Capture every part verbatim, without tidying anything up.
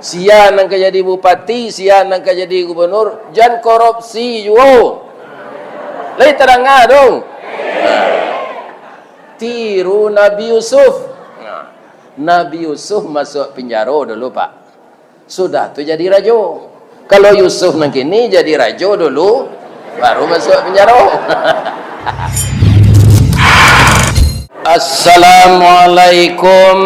Sia nan ka jadi bupati, sia nan ka jadi gubernur, jan korupsi juo. Lai tadanga tu? Tiru Nabi Yusuf. Nah, Nabi Yusuf masuak pinjaro dulu, Pak. Sudah tu jadi rajo. Kalau Yusuf nan kini jadi rajo dulu, baru masuak pinjaro. Assalamualaikum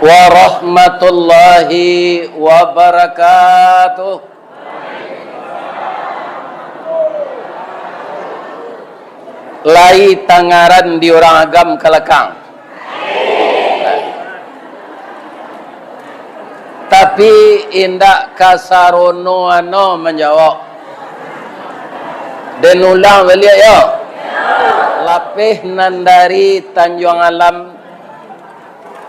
warahmatullahi wabarakatuh. Lai tangaran di urang Agam ka lakang. Tapi indak kasarono ano manjawab. Den ulang baliak yo. Lapeh nan dari Tanjuang Alam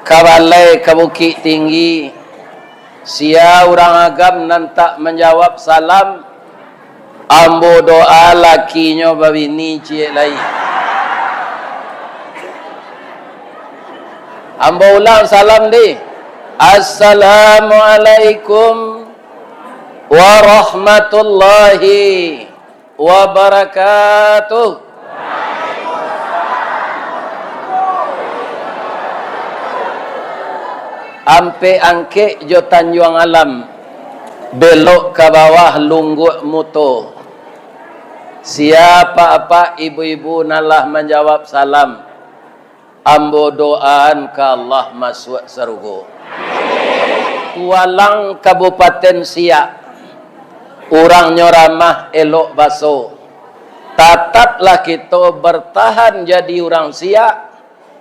ka balai ka Bukik Tinggi, sia urang Agam nan tak manjawab salam, ambo doa lakinyo babini ciek lai. Ambo ulang salam di. Assalamualaikum warahmatullahi wabarakatuh. Ampek Angkek jo Tanjuang Alam, belok ka bawah Lungguak Muto. Sia apak-apak ibu-ibu nan lah manjawab salam, ambo doaan ka Allah masuak sarugo. Tualang Kabupaten Siak, urangnyo ramah, elok baso. Tataplah kito bartahan jadi urang Siak,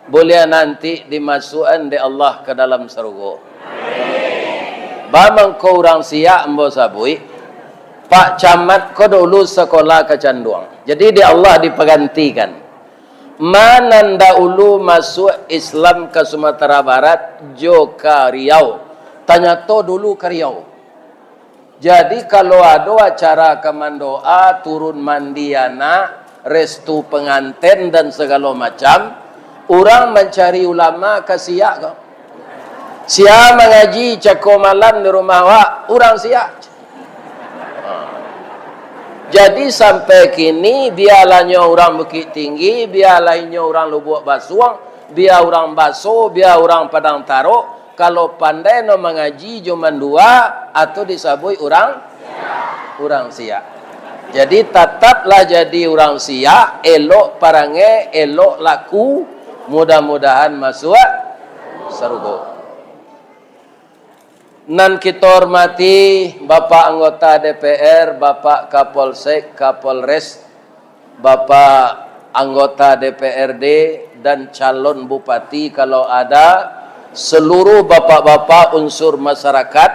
buliah nanti dimasuakan dek Allah ka dalam sarugo. Bamangko urang Siak ambo sabuik, Pak Camat ko dulu sakolah ka Canduang. Jadi dek Allah dipagantikan. Ma nan dahulu masuak Islam ka Sumatera Barat jo ka Riau. Tanyato dulu ka Riau. Jadi, kalau ado acara ka mandoa, turun mandi anak, restu panganten, dan sagalo macam, urang mancari ulama ka Siak ko. Sia mangaji cako malam di rumah awak, urang Siak. Jadi, sampai kini, bialah nyo urang Bukik Tinggi, bialah inyo urang Lubuak Basuang, bia urang Baso, bia urang Padang Tarok, kalau pandai no mangaji jo mandua, atau disabuik urang, urang Siak. Jadi, tataplah jadi urang Siak, elok parangai, elok laku, mudah-mudahan masuak sarugo. Nan kito hormati, Bapak Anggota D P R, Bapak Kapolsek, Kapolres, Bapak Anggota D P R D, dan calon bupati kalau ada, seluruh bapak-bapak unsur masyarakat,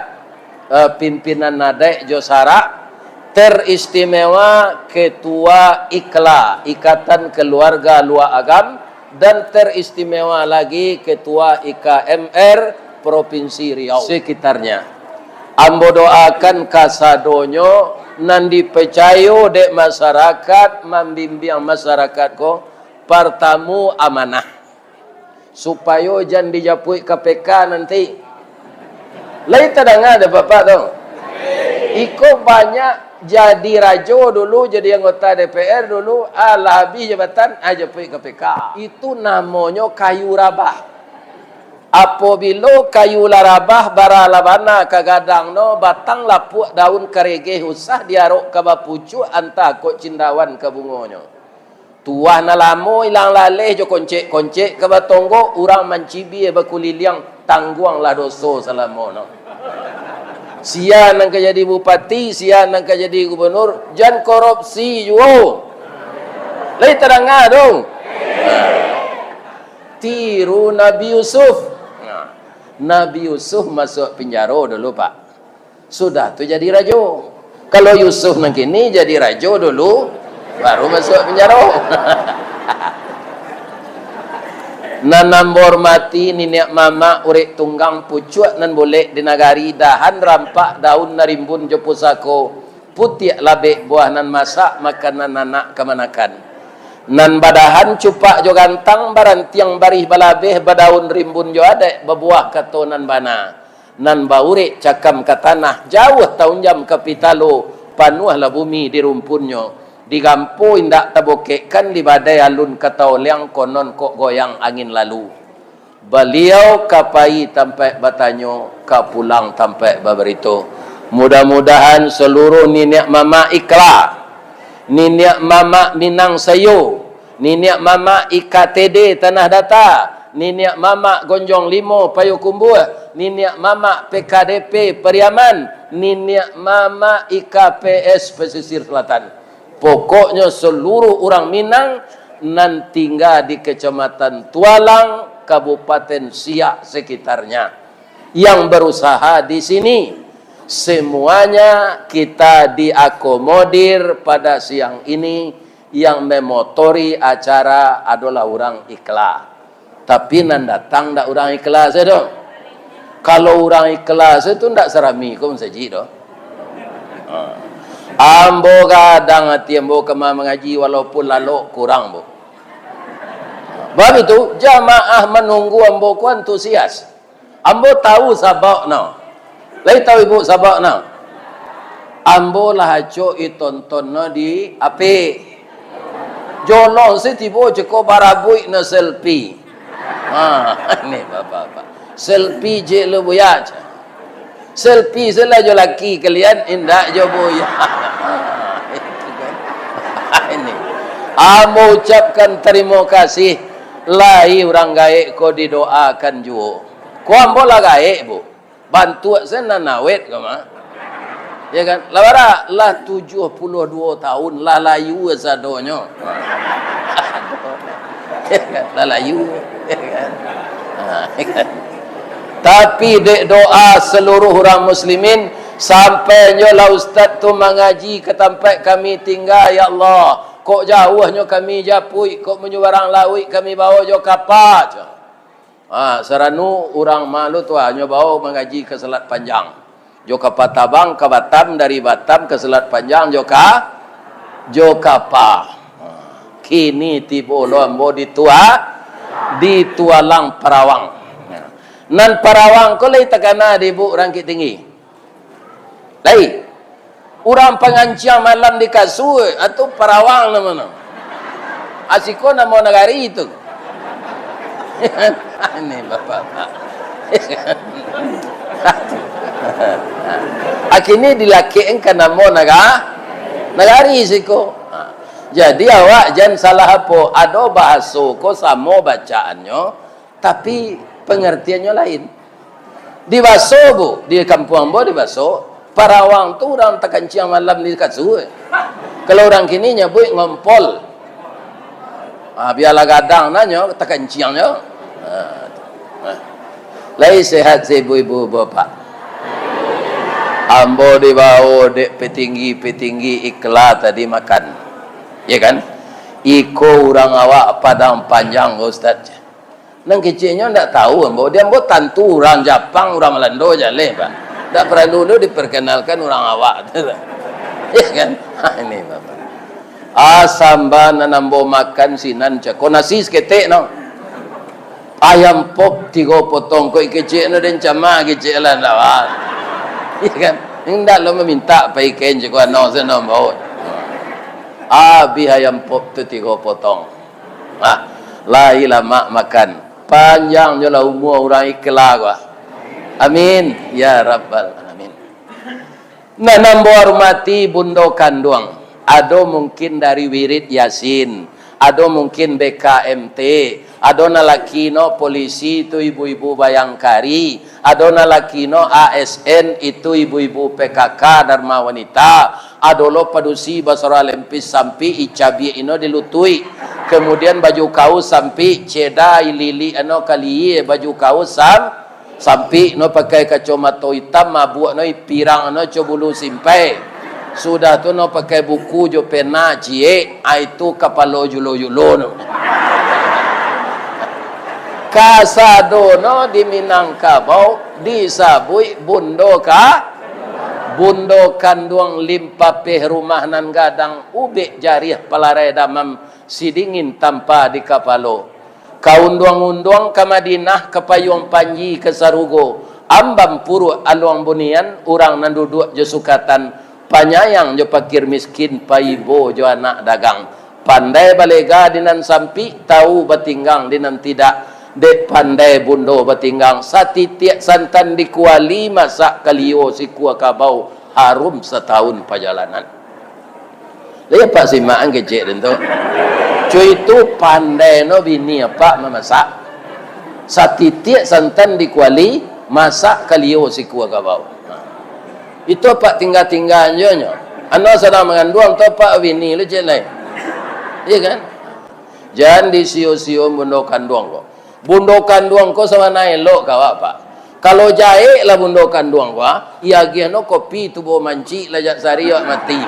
eh, pimpinan adaik jo sarak, teristimewa Ketua I K L A, Ikatan Keluarga Luak Agam, dan teristimewa lagi Ketua I K M R Provinsi Riau sekitarnya. Ambo doakan kasadonyo nan dipicayo dek masyarakat, mambimbiang masyarakat ko, partamo amanah, supayo jan dijapuik K P K nanti. Lai tadanga dek Bapak tu? Iko banyak jadi rajo dulu, jadi anggota D P R dulu, alah habih jabatan, ah, japuik K P K. Itu namonyo kayu rabah. Apobilo kayu lah rabah, bara lah bana ka gadang no, batang lapuak, daun karegeh, usah diarok ka bapucuak, antah kok cindawan ka bungonyo. Tuah nan lamo ilang laleh jo koncek-koncek ka batonggok, urang mancibia bakuliliang, tangguanglah doso salamo no. Sia nan ka jadi bupati, sia nan ka jadi gubernur, jan korupsi juo. Lai tadanga tu? Tiru Nabi Yusuf. Nah, Nabi Yusuf masuak pinjaro dulu, Pak. Sudah tu jadi rajo. Kalau Yusuf nan kini jadi rajo dulu, baru masuak pinjaro. Nan ambo hormati niniak mamak, urek tunggang, pucuak nan bulek di nagari, dahan rampak, daun nan rimbun jo pusako, putiak labek buah nan masak, makanan anak kamanakan. Nan badahan cupak jo gantang, barantiang barih balabeh, badaun rimbun jo adaik, babuah kato nan bana. Nan baurek cakam ka tanah, jauah taunjam ka pitalo, panuahlah bumi di rumpunnyo. Digampo indak tabokekkan, di badai alun ka taoleang, konon kok goyang angin lalu. Baliau ka pai tampaik batanyo, ka pulang tampaik babarito. Mudah-mudahan saluruh niniak mamak Ikla, niniak mamak Minang Sayo, niniak mamak I K T D Tanah Data, niniak mamak Gonjong Limo Payokumbuah, niniak mamak P K D P Pariaman, niniak mamak I K P S Pesisir Selatan. Pokoknyo saluruh urang Minang nan tingga di Kecamatan Tualang, Kabupaten Siak sekitarnya, yang berusaha di sini. Semuanya kita diakomodir pada siang ini, yang memotori acara adalah urang Ikla. Tapi nan datang ndak urang Ikla se doh. Kalau urang Ikla se tu ndak sarami ko masajik doh. Ha. Ambo gadang ati ambo kama mangaji walaupun lalok kurang, Bu. Bab itu, jamaah manunggu ambo ko antusias. Ambo tahu sababnyo. Lai tahu ibu sababnyo? Ambo lah acok i tontonnyo di H P. Jolong se tibo ceko barabuik no selfie. Ha, ni bapak-bapak. Selfie je lo buya. Selfie se lah jo laki kalian, indak jo buya. Ini. Ambo ucapkan tarimo kasih. Lai urang gaek ko didoakan juo. Ko ambo lah gaek, Bu. Bantuak se nan awet ko mah. Ya kan? Lah bara? Lah tujuah puluah duo tahun, lah layu sadonyo. Ya kan? Lah layu. Ya kan? Ha, ya kan? Tapi dek doa seluruh urang muslimin, sampai nyo lah ustaz tu mangaji ka tampek kami tingga, ya Allah. Kok jauahnyo kami japuik, kok manyubarang lauik kami bawo jo kapa, cak. Ha, saranu urang malu tu, ha, nyo bawo mangaji ka Selat Panjang. Jo kapa tabang ka Batam, dari Batam ka Selat Panjang, jo ka, jo kapa. Ha, kini tibo lo ambo di tua, di Tualang Parawang. Ha. Nan Parawang ko lai takana di ibu urang Bukittinggi. Lai. Urang panganciang malam di kasua, atu Parawang namonyo. Asiko namo nagari tu. Ini bapak-bapak. Akini dilakekkan ka namo naga-, nagari siko. Ha. Jadi awak jan salah apo, ado bahaso ko samo bacaannyo, tapi, pangartiannyo lain. Di Baso, Bu, di kampuang ambo di Baso, Parawang tu urang takanciang malam di kasua. Kalau urang kini nyabuik ngompol. Ah, bialah gadang nanyo, takanciangnyo. Ah, tu. Ah. Lai sehat se ibu-ibu, bapak? Ambo dibawo dek petinggi-petinggi Ikla tadi makan. Ya kan? Iko urang awak Padang Panjang, Ustaz. Nan keceknyo ndak tahu ambo, di ambo tantu urang Japang, urang Malando jaleh, Pak. Ndak paralu lu diperkenalkan urang awak tu, Pak. Ya kan? Ha, ini, Bapak. Ah, samba nan ambo makan sinan cako nasi saketek no. Ayam pop tigo potong, kok kecek no den cama kecek lah ndak, Pak. Ya kan? Ndak lo maminta pai kain cako ano sano ambo. Abih ayam pop tu tigo potong. Ha, lai lamak makan. Panjang jo lah umua urang Ikla ko. Amin. Ya Rabbal Alamin. Nan ambo hormati Bundo Kanduang. Ado mungkin dari wirid Yasin. Ado mungkin B K M T. Ado nan laki no polisi tu ibu-ibu bayangkari. Ado nan laki no A S N, itu ibu-ibu P K K Dharma Wanita. Ado lo padusi basaro lempis sampik, icabiak ino di lutuik. Kemudian baju kaus sampik, ceda ililik ano kalie baju kaus sam-, sampik no pakai kacomato itam, mabuak no ipirang no co bulu simpai. Sudah tu no pakai buku jo pena ciek, ai tu kapalo julo-julo no. Kasadono di Minangkabau disabuik Bundo Ka-, Bundo Kanduang Limpapeh, rumah nan gadang, ubek jariah palarai damam, sidingin tampa di kapalo. Ka unduang-unduang ka Madinah, ka payuang panji ka sarugo, Ambam puruak aluang bunian, urang nan duduak jo sukatan, panyayang jo pakir miskin, paibo jo anak dagang. Pandai balega di nan sampik, tau batinggang di nan tidak. Dek pandai bundo batinggang, satitiak santan di kuali, masak kalio sikua kabau, harum satahun pajalanan. Lai apak simak ang kecek den tu. Cuy tu pandai no bini apak mamasak. Satitiak santan di kuali, masak kalio sikua kabau. Itu apak tingga-tingga anjonyo. Ano sadang manganduang tu apak bini lu cek lai. Iya kan? Jan disio-sio bundo kanduang ko. Bundo kanduang ko sabana elok ka awak, Pak. Kalau jahek lah bundo kanduang ko, ah, iagiah no kopi tubuah mancik lah jak sari awak mati.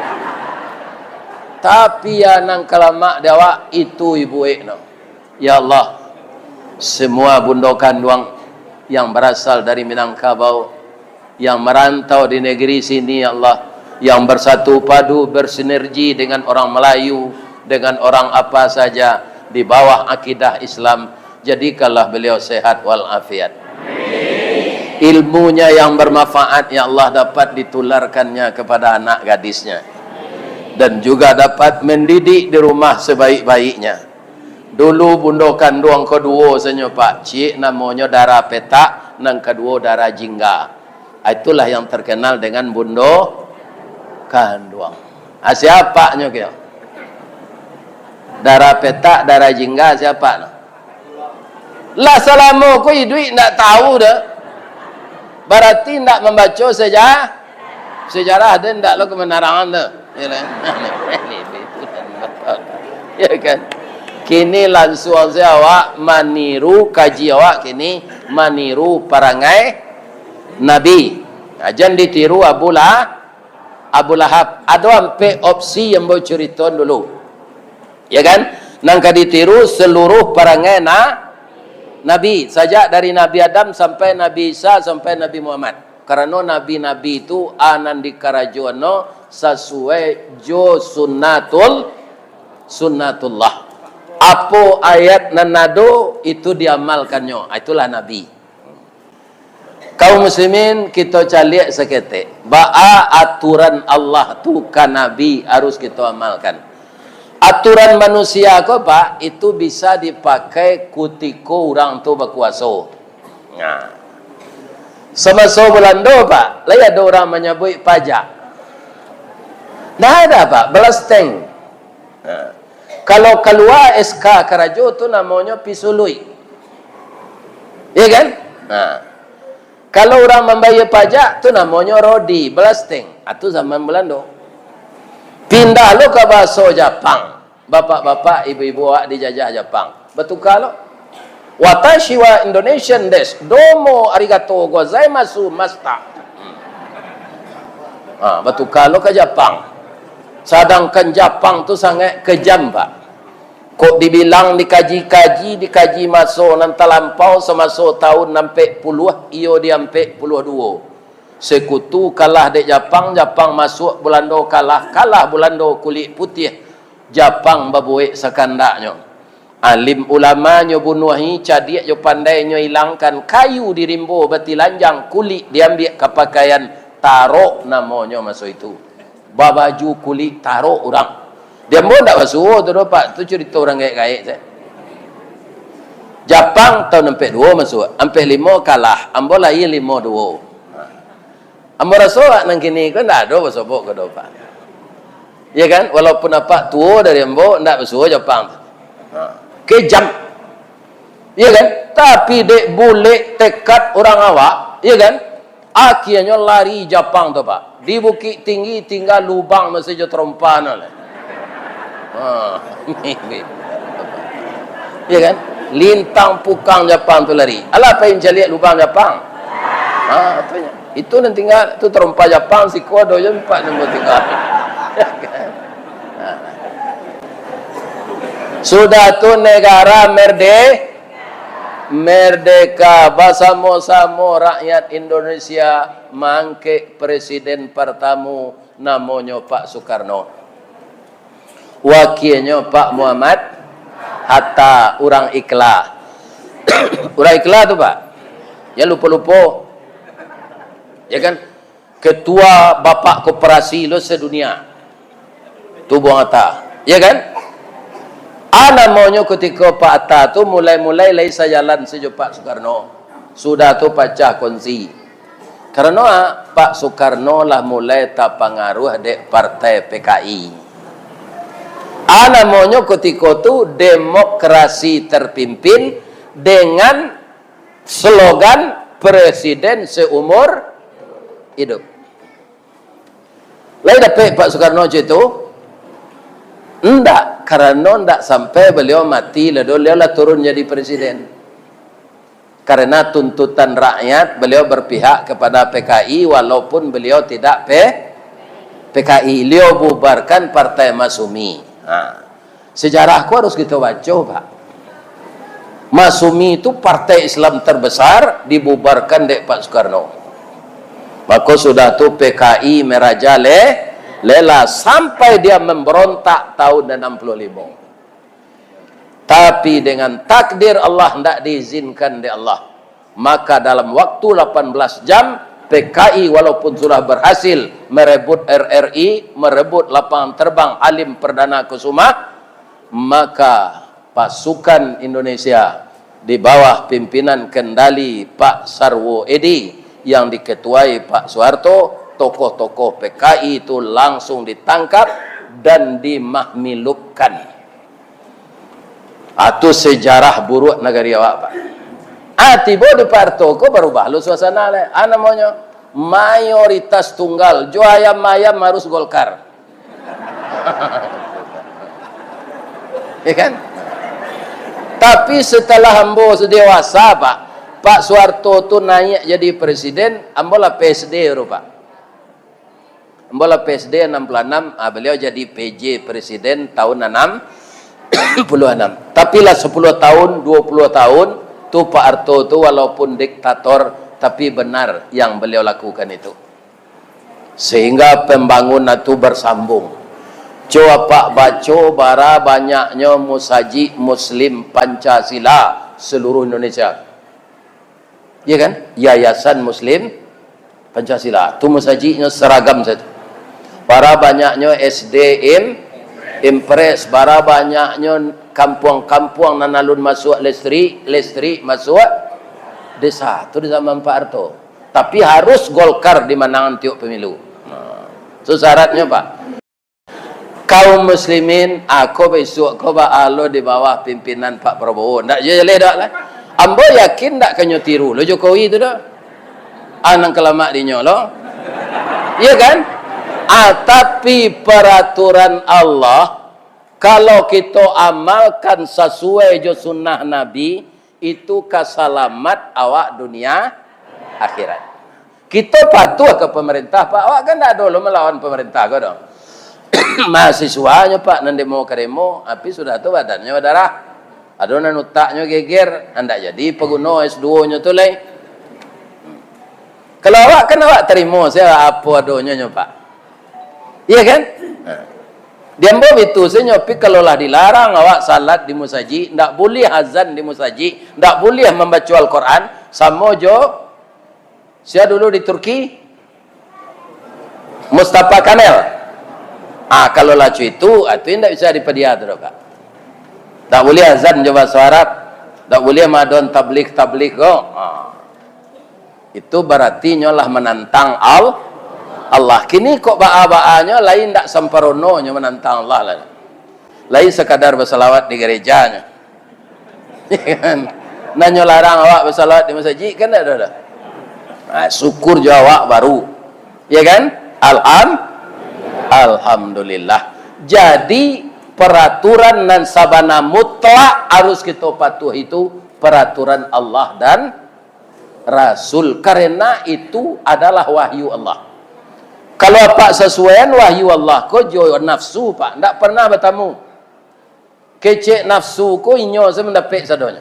Tapi ya nan kalamak di awak, itu ibuek no. Ya Allah, semua bundo kanduang yang berasal dari Minangkabau, yang merantau di negeri sini, ya Allah, yang bersatu padu, bersinergi dengan orang Melayu, dengan orang apa saja, di bawah akidah Islam, jadikanlah beliau sehat walafiat. Ilmunya yang bermanfaat, ya Allah, dapat ditularkannya kepada anak gadisnya, dan juga dapat mendidik di rumah sebaik-baiknya. Dulu bundo kanduang ko duo sanyo, Pak. Ciek namonyo darah petak, nan kaduo darah jingga. Ah, itulah yang terkenal dengan bundo kanduang. Ah, siapanyo kio? Darah petak, darah jingga, siapa no? Lah salamo ko iduik ndak tahu doh. Barati ndak mambaco seja-, sejarah, den ndak lo kebenaran tu. Ya kan? Ya kan? Kini lansuang saja awak maniru, kaji awak kini maniru parangai Nabi. Nah, jan ditiru Abu Lah-, Abu Lahab. Ado ampek opsi yang bacurito dulu. Ya kan? Nan ka ditiru seluruh parangai na-, Nabi. Sajak dari Nabi Adam sampai Nabi Isa sampai Nabi Muhammad. Karano nabi-nabi tu a nan dikarajoan no sasuai jo sunnatul-, sunnatullah. Apo ayat nan ado, itu diamalkannyo. Ah, itulah nabi. Kaum muslimin, kito caliak saketek. Baa aturan Allah tu ka nabi harus kito amalkan. Aturan manusia ko, Pak, itu bisa dipakai kutiko urang tu bakuaso. Nah. Samaso Balando, Pak, lai ado urang manyabuik pajak. Ndak ada, Pak, balasteng. Nah. Kalau kalua S K karajo tu namonyo pisului. Iya kan? Nah. Kalau urang mambayia pajak tu namonyo rodi, balasteng. Ah, tu zaman Balando. Pindah lo ka bahaso Japang. Bapak-bapak, ibu-ibu awak dijajah Japang. Batuka lo. Watashi wa Indonesian desu. Domo arigato gozaimasu, master. Hmm. Ha, batuka lo ka Japang. Sadangkan Japang tu sangaik kejam, Pak. Kok dibilang dikaji-kaji, dikaji maso nan talampau, samaso tahun ampek puluah, iyo di ampek puluah duo. Sekutu kalah dek Japang, Japang masuak, Bulando kalah, kalah Bulando kulik putiah, Japang babuek sakandaknyo. Alim ulama nyo bunuahi, cadiak jo pandai nyo ilangkan, kayu di rimbo batilanjang, kulik diambiak ka pakaian, tarok namonyo maso itu. Babaju kulik tarok urang. Di ambo ndak basuo tu doh, Pak, tu curito urang gaek-gaek se. Japang tahun ampek duo masuak, ampek limo kalah, ambo lahia limo duo. Ambo raso awak nan kini ko ndak ado basobok ko doh, Pak. Ya kan? Walaupun apak tuo dari ambo, ndak basuo Japang tu. Ha. Kejam. Ya kan? Tapi dek bulek tekad urang awak, ya kan? Akhianyo lari Japang tu, Pak. Di Bukik Tinggi tingga lubang masih jo tarompa no lai. Ha. Ya kan? Lintang pukang Japang tu lari. Alah pai mancaliak lubang Japang. Ha, tu nyo. Itu nan tingga tu tarompa Japang, siko ado jo empat nan tingga. Sudah tu negara merde-, merdeka, basamo-samo rakyat Indonesia maangkek presiden partamo, namonyo Pak Soekarno. Wakianyo Pak Muhammad Hatta, urang Ikla. Urang Ikla tu, Pak, jan lupo-lupo. Ya kan? Ketua bapak koperasi lo sedunia. Tu Buang Hatta. Ya kan? A namonyo kutiko Pak Hatta tu mulai-mulai lai sajalan sajo Pak Soekarno. Sudah tu pacah kongsi. Karano a, Pak Soekarno lah mulai tapangaruah dek partai P K I. A namonyo kutiko tu demokrasi terpimpin dengan slogan presiden seumur hidup. Lai dapek Pak Soekarno cak itu? Ndak, karano ndak sampai beliau mati, lah beliau lah turun jadi presiden. Karena tuntutan rakyat, beliau berpihak kepada P K I, walaupun beliau tidak P-, P K I. Beliau bubarkan Partai Masyumi. Ha. Sejarah ko harus kito baco, Pak. Masyumi tu partai Islam terbesar, dibubarkan dek Pak Soekarno. Mako sudah tu P K I merajalela sampai dia memberontak tahun enam puluh lima. Tapi dengan takdir Allah, ndak diizinkan dek Allah. Maka dalam waktu lapan belas jam, P K I walaupun sudah berhasil merebut R R I, merebut lapangan terbang Halim Perdana Kusuma, maka pasukan Indonesia di bawah pimpinan kendali Pak Sarwo Edi yang diketuai Pak Soeharto, tokoh-tokoh P K I itu langsung ditangkap dan dimahmilukkan. Ah, tu sejarah buruak nagari awak, Pak. Ah, tibo di Pak Harto ko barubah lo suasana lai. Ah, namonyo mayoritas tunggal, jo ayam-ayam harus Golkar. Ya kan? Tapi setelah ambo dewasa, Pak, Pak Soeharto tu naiak jadi presiden, ambo lah P S D tu, Pak. Ambo lah P S D enam puluh enam, ah, beliau jadi P J presiden tahun enam puluh enam. Tapi lah sepuluh tahun, dua puluh tahun, tu Pak Harto tu walaupun diktator, tapi benar yang beliau lakukan itu. Sehingga pembangunan tu bersambung. Cubo apak baco bara banyaknyo musajik Muslim Pancasila seluruh Indonesia. Ya kan? Yayasan Muslim Pancasila. Tu musajiknyo seragam sajo. Bara banyaknyo S D Im-, Impres, bara banyaknyo kampuang-kampuang nan alun masuak listrik, listrik masuak desa. Tu di zaman Pak Harto. Tapi harus Golkar dimanangan tiok pemilu. Nah, tu syaratnyo, Pak. Kaum muslimin, ako bisuak ko baa lo di bawah pimpinan Pak Prabowo. Ndak jaleh dak lah. Ambo yakin ndak ka nyo tiru lo Jokowi tu doh. Ah, nan ka lamak dinyo lo. Iya kan? Ah, tapi peraturan Allah, kalau kito amalkan sasuai jo sunnah Nabi, itu ka salamat awak dunia akhirat. Kito patuah ka pamarintah, Pak. Awak kan ndak ado lo malawan pamarintah ko doh. Mahasiswanyo, Pak, nan demo ka demo, tapi sudah tu badannyo badarah. Ado nan utaknyo geger, ndak jadi paguno S dua nyo tu lai. Kalau awak kan awak tarimo sajo apo adonyo nyo, Pak. Iya kan? Nah. Di ambo bitu sajo, tapi kalau lah dilarang awak salat di musajik, ndak buliah azan di musajik, ndak buliah mambaco Al-Quran, samo jo sia dulu di Turki? Mustafa Kemal. Ah, kalau lah cak itu, ah, tu indak bisa dipadia tu doh, Pak. Ndak buliah azan jo bahaso Arab, ndak buliah madon tabligh-tabligh ko. Ah. Itu barati nyo lah manantang Al-, Allah. Kini kok baa-baanyo, lai ndak samparono nyo manantang Allah lai. Lai sakadar basalawat di gareja nyo. Kan? Nan nyo larang awak basalawat di masajik, kan ndak ado doh. Nah, syukur jo awak baru. Ya kan? Alham-, Alhamdulillah. Jadi, peraturan nan sabana mutlak harus kito patuh itu peraturan Allah dan Rasul, karena itu adalah wahyu Allah. Kalau apak sasuaian wahyu Allah ko jo nafsu, Pak, ndak pernah batamu. Kecek nafsu ko inyo sajo mandapek sadonyo.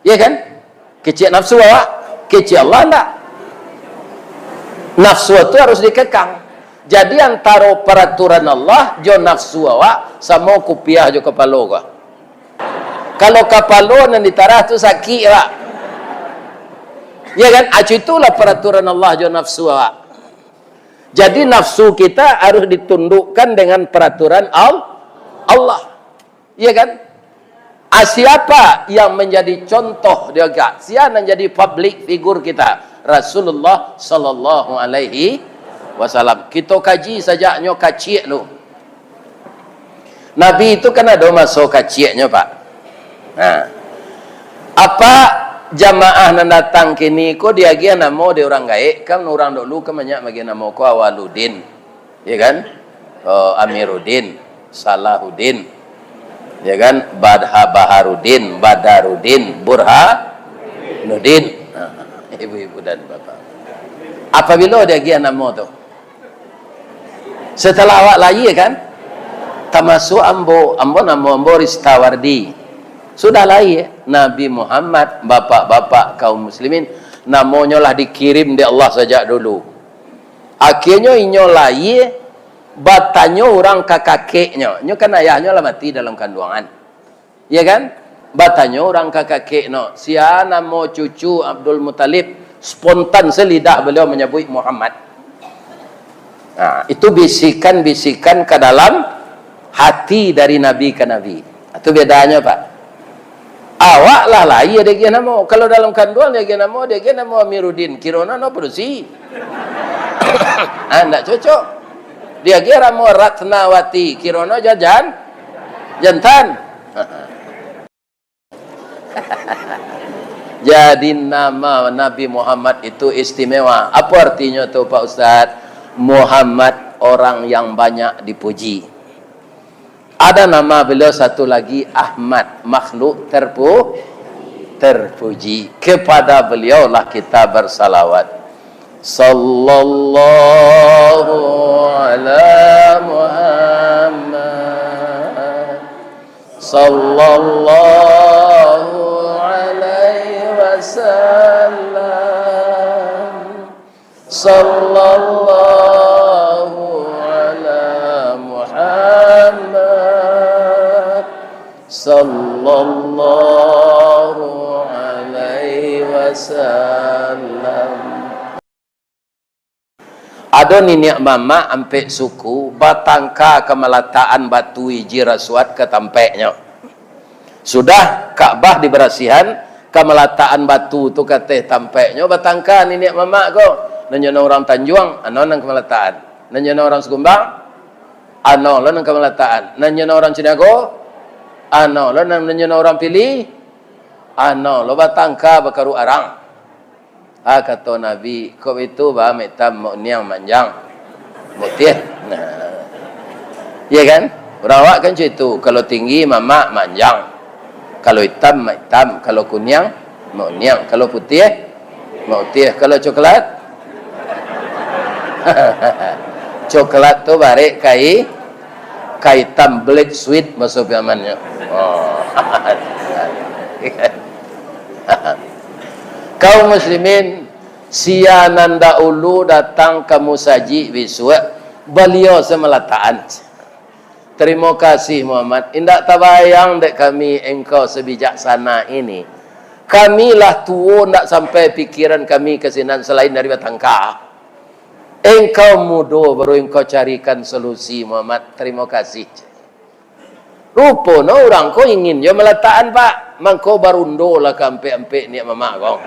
Iya kan? Kecek nafsu awak, kecek Allah ndak. Nafsu tu harus dikekang. Jadi antaro peraturan Allah jo nafsu awak samo kupiah jo kapalo ko. Kalau kapalo nan ditarah tu sakik, Pak. Ya kan? Acu itulah peraturan Allah jo nafsu awak. Jadi nafsu kita harus ditundukkan dengan peraturan Al-, Allah. Ya kan? Ah, siapa yang menjadi contoh dia agak? Siapa yang jadi public figure kita? Rasulullah sallallahu alaihi wasallam. Kita kaji sajaknyo kacik lu. Nabi itu kan ado maso kaciaknyo, Pak. Nah, apa jamaah nan datang kini ko diagiah namo di urang gaek, kan urang dulu kan banyak magiah namo ko Awaludin, ya kan? Oh, Amiruddin, Salahuddin, ya kan? Badha Baharuddin, Badaruddin, Burhanuddin. Nah, ibu-ibu dan bapak. Apabila diagiah namo tu, Setelah awak lahia kan, tamasuak ambo, ambo namo ambo Ristawardi. Sudah lahia, Nabi Muhammad, bapak-bapak kaum muslimin, namonyo lah dikirim dek Allah sajak dulu. Akhianyo inyo lahia, batanyo urang ka kakeknyo. Nyo kan ayahnyo lah mati dalam kanduangan. Ya kan? Batanyo urang ka kakek no, "Sia namo cucu Abdul Muttalib?" Spontan se lidah beliau manyabuik Muhammad. Nah, itu bisikan-bisikan ka dalam hati dari nabi ka nabi. Itu bedanyo, Pak. Awak lah lahia diagiah namo. Kalau dalam kanduang diagiah namo, diagiah namo Amiruddin. Kirono no padusi. Ah, ndak cocok. Diagiah namo Ratnawati. Kirono jajan. Jantan. Jadi nama Nabi Muhammad itu istimewa. Apa artinyo tu, Pak Ustaz? Muhammad, orang yang banyak dipuji. Ada nama beliau satu lagi, Ahmad, makhluk terpu-, terpuji. Kepada beliaulah kita bersalawat. Sallallahu ala Muhammad. Sallallahu alaihi wasallam. Sallallahu ala Muhammad. Sallallahu alaihi wasallam. Ado niniak mamak ampek suku batangka ka malatakan batu Hijir Aswad ka tampeknyo. Sudah Ka'bah dibarasiahan, ka malatakan batu tu ka ateh tampeknyo, batangka niniak mamak ko. Nan nyo nan urang Tanjuang, ano nan ka malatakan. Nan nyo nan urang Sikumbang, ano lo nan ka malatakan. Nan nyo nan urang Ciniago, ano lo nan, nan nyo nan urang Pili, ano lo batangka bakaruk arang. Ah, kato Nabi, "Kok baitu, ba, mak itam, mak kuniang, mak anjang, mak putiah." Nah. Iya kan? Urang awak kan cak itu, kalau tinggi mamak, mak anjang. Kalau itam, mak itam. Kalau kuniang, mak kuniang. Kalau putiah, mak putiah. Kalau coklat? Coklat tu barek kai, ka itam, black sweet baso Piamannyo. Oh. Kaum muslimin, sia nan dahulu datang ka musajik bisuak, baliau se malatakan. Tarimo kasih, Muhammad. Indak tabayang dek kami engkau sabijaksana ini. Kami lah tuo, ndak sampai pikiran kami ka sinan salain dari batangka. Engkau mudo, baru engkau carikan solusi, Muhammad. Tarimo kasih. Rupo no urang ko ingin jo malatakan, Pak. Mangko barundolah ka ampek-ampek niniak mamak ko.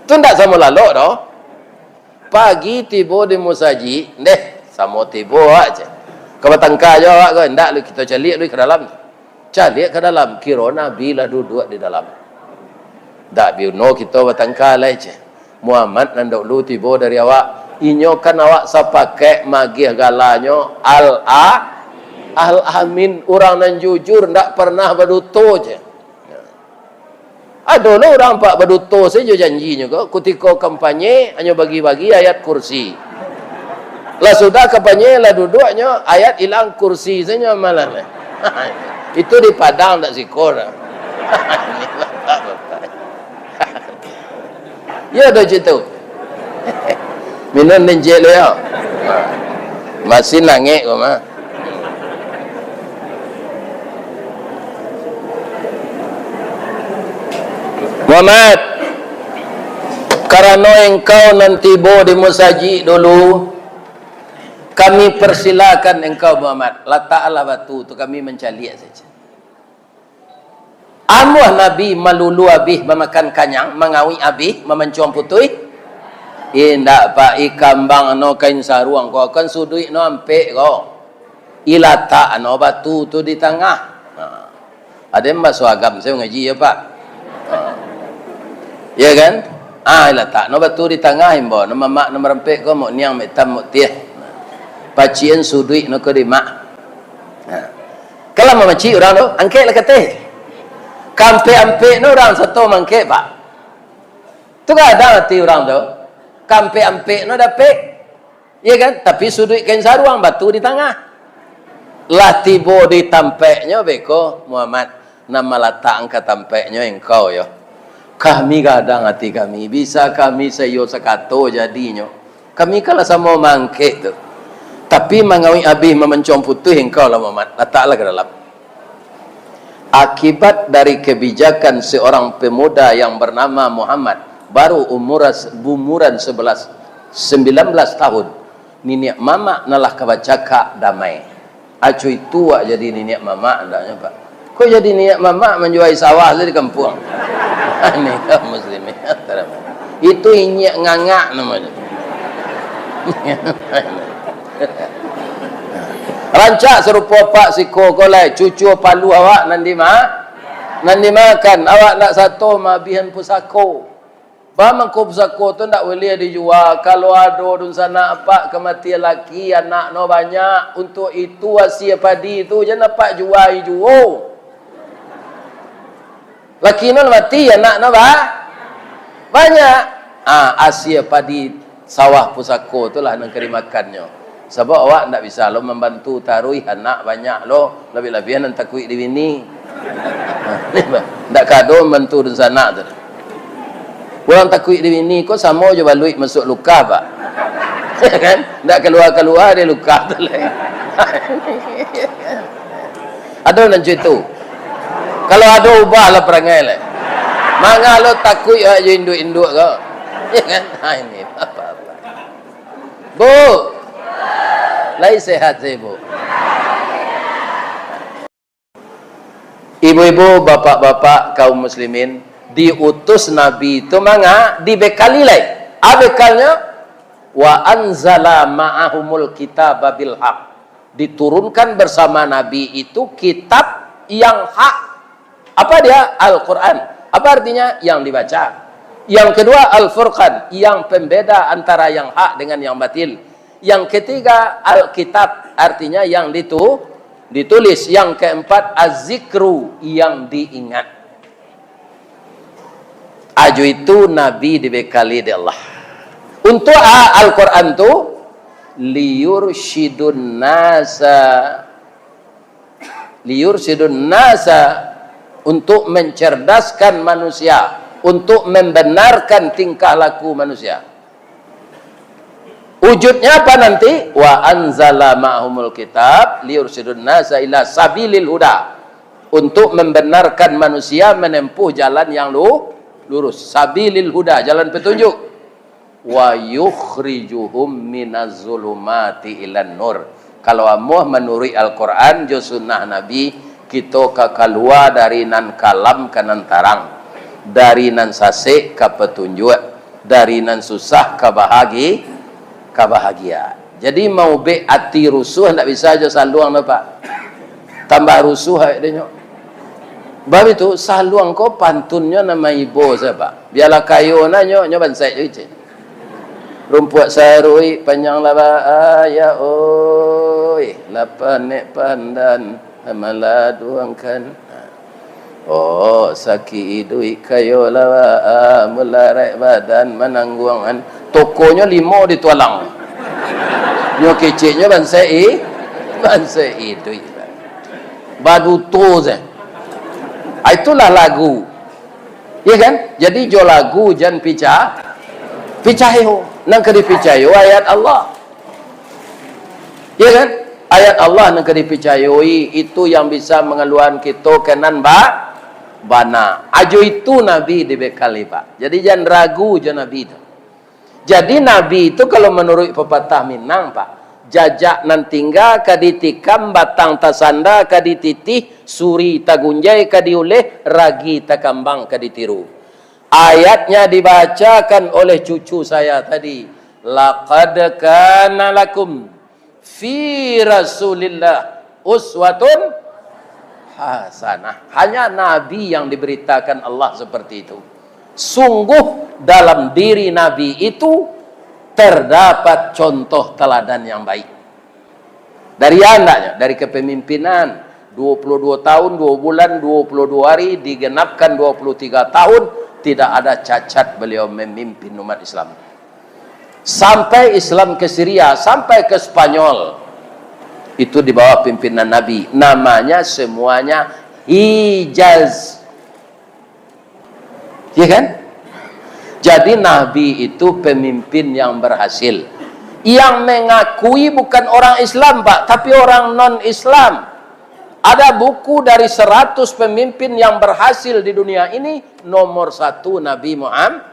Tu ndak samo lalok doh. Pagi tibo di musajik, "Ndeh, samo tibo awak," ceh. "Ka batangka jo awak ko?" "Ndak lu, kito caliak lu ka dalam." Caliak ka dalam, kiro Nabi lah duduak di dalam. "Ndak bi uno kito batangka lai," ceh. "Muhammad nan dahulu tibo dari awak. Inyo kan awak sapakek magiah galanyo Al-A-, Al-Amin, urang nan jujur, ndak pernah baduto," ceh. Ado lo urang, Pak, baduto sajo janjinyo ko, kutiko kampanye, hanyo bagi-bagi ayat kursi. Lah sudah kampanye, lah duduaknyo, ayat ilang, kursi sajo malah. Itu di Padang, ndak siko doh. Iyo doh, cak itu. Minum ninjek lu, yo. Masih nangek ko mah. Muhammad. Karano engkau nan tibo di musajik dulu, kami persilakan engkau, Muhammad, lataklah batu tu, kami mancaliak saja. Amuah Nabi malulu abih, mamakan kanyang, mangawik abih, mamancuang putuih? Indak, Pak, ikambang no kain saruang ko, kan suduik no ampek ko. Ilatak no batu tu di tangah. Ha. Ado nan baso agam, sayo mangaji, yo, Pak. Ha. Ya kan? Ah, ilatak no batu di tangah, imbau no mamak no marampek ko, mok niang, mok itam, mok tiah. Pacian suduik no ko di mak. Ha. Kalau mamacik urang tu, angkek lah kateh. Kaampek-ampek no urang sato mangkek, Pak. Tu gadang ati urang tu. Kaampek-ampek no dapek. Iya kan? Tapi suduik kain saruang, batu di tangah. Lah tibo di tampeknyo beko, Muhammad, nan malatak ka tampeknyo engkau, yo. Kami gadang ati kami, bisa kami saiyo sakato jadinyo. Kami kan lah samo mangkek tu. Tapi mangawik abih mamancuang putuih engkau lah, Muhammad. Lataklah ka dalam. Akibat dari kebijakan seorang pemuda yang bernama Muhammad, baru umuras-, umuran sebelas, sembilan belas tahun, niniak mamak nan lah ka bacakak damai. Aco itu wak jadi niniak mamak, andaknyo, Pak. Kok jadi niniak mamak manjuai sawah tu di kampuang? Ini kaum muslimin. Itu inyiak ngangak namonyo. Rancak sarupo apak siko ko lai, cucu paluah awak nan di ma-, nan dimakan, awak ndak sato maabihan pusako. Ba mangko pusako tu ndak buliah dijua, kalau ado dunsanak apak kamatian laki, anak no banyak, untuak itu asie padi tu jan apak juai juo. Laki no lah mati, anak no ba-, banyak. Ah, asie padi sawah pusako tu lah nan ka dimakannyo. Sabab awak ndak bisa lo mambantu taruih, anak banyak lo, labiah-labiah nan takuik di bini. Ndak ka ado mambantu dunsanak tu. Urang takuik di bini ko samo jo baluik masuak lukah, Pak. Kan? Ndak kalua-kalua dari lukah tu lai. Ado nan cuitu? Kalau ado, ubahlah parangai lai. Manga lo takuik awak jo induak-induak ko. Ya kan? Ha, ini apa-apa. Bu. Lai sehat se, Bu? Ibu-ibu, bapak-bapak, kaum muslimin, diutus Nabi tu manga dibekali lai. A bekalnyo? Wa anzala ma'ahumul kitaba bil haq. Diturunkan bersama Nabi itu kitab yang hak. Apa dia? Al-Quran. Apa artinya? Yang dibaca. Yang kedua, Al-Furqan, yang pembeda antara yang hak dengan yang batil. Yang ketiga, Alkitab, artinya yang ditu-, ditulis. Yang keempat, Az-Zikru, yang diingat. Ajo itu Nabi dibekali dek Allah. Untuak a-, Al-Quran tu, liyursyidun nasa, liyursyidun nasa, untuk mencerdaskan manusia, untuk membenarkan tingkah laku manusia. Wujudnya apa nanti? Wa anzala ma'ahumul kitab liyursyidun nasa ila sabilil huda. Untuk membenarkan manusia menempuh jalan yang lu-, lurus. Sabilil huda, jalan petunjuk. Wa yukhrijuhum minaz zulumati ilan nur. Kalau amuah manuruik Al-Quran jo sunnah Nabi, kito ka kalua dari nan kalam ka nan tarang, dari nan sasek ka patunjuak, dari nan susah ka bahagi-, ka bahagia. Jadi, maubek ati rusuah ndak bisa jo saluang tu, Pak. Tambah rusuah awak dinyo. Bab itu, saluang ko pantunnyo nan maibo sajo, Pak. Bialah kayo nanyo, nyo bansaik jo icin. Rumpuak saruik panjang labaik, ya oi, lah panek pandan maladuangkan. Oh, sakik iduik kayo labaik, ah, mularaik badan manangguangkan. Tokonyo limo di tualang. Nyo keceknyo bansaik i-, bansaik iduik. Baduto se. Ah, itulah lagu. Ya kan? Jadi, jo lagu jan pica-, picayo. Nan ka dipicayo ayat Allah. Ya kan? Ayat Allah nan ka dipicayoi, itu yang bisa mangaluakan kito ka nan ba-, bana. Ajo itu Nabi dibekali, Pak. Jadi, jan ragu jo Nabi tu. Jadi, Nabi itu, kalau manuruik pepatah Minang, Pak, jajak nan tingga ka ditikam, batang tasanda ka dititih, suri tagunjai ka diuleh, ragi takambang ka ditiru. Ayatnya dibacakan oleh cucu saya tadi, "Laqad kana lakum fi Rasulillah uswatun hasanah." Hanya Nabi yang diberitakan Allah seperti itu. Sungguh dalam diri Nabi itu terdapat contoh teladan yang baik. Dari andaknya, dari kepemimpinan, dua puluh dua tahun, dua bulan, dua puluh dua hari, digenapkan dua puluh tiga tahun, tidak ada cacat beliau memimpin umat Islam. Sampai Islam ke Syria, sampai ke Spanyol, itu di bawah pimpinan Nabi. Namanya semuanya Hijaz. Ya kan? Jadi, Nabi itu pemimpin yang berhasil. Yang mengakui bukan orang Islam, Pak, tapi orang non-Islam. Ada buku dari seratus pemimpin yang berhasil di dunia ini, nomor satu Nabi Muhammad.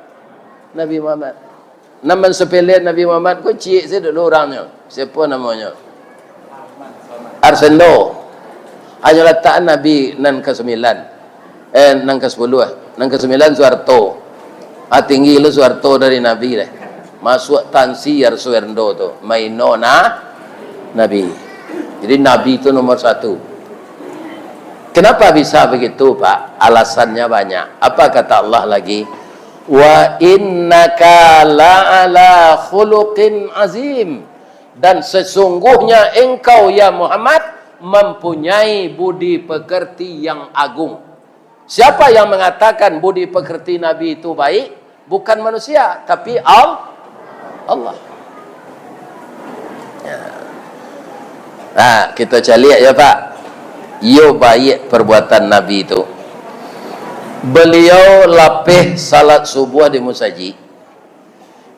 Nabi Muhammad. Nan mansapele Nabi Muhammad ko ciek se dulu urangnyo. Siapa namonyo? Arsendo. Hanyo latakan Nabi nan kasambilan. Eh, nan kasapuluh lah. Nan kasambilan Suharto. Ah, tinggi lo Suharto dari Nabi lah. Masuak tansi Arsendo tu. Maino na Nabi. Jadi, Nabi tu nomor satu. Kenapa bisa begitu, Pak? Alasannya banyak. Apa kata Allah lagi? "Wa innaka la'ala khuluqin azim." Dan sesungguhnya engkau, ya Muhammad, mempunyai budi pekerti yang agung. Siapa yang mengatakan budi pekerti Nabi itu baik? Bukan manusia, tapi Al-, Allah. Ya. Nah, kita caliak ya, Pak. Iyo, baik perbuatan Nabi itu. Beliau lapeh salat subuh di musajik.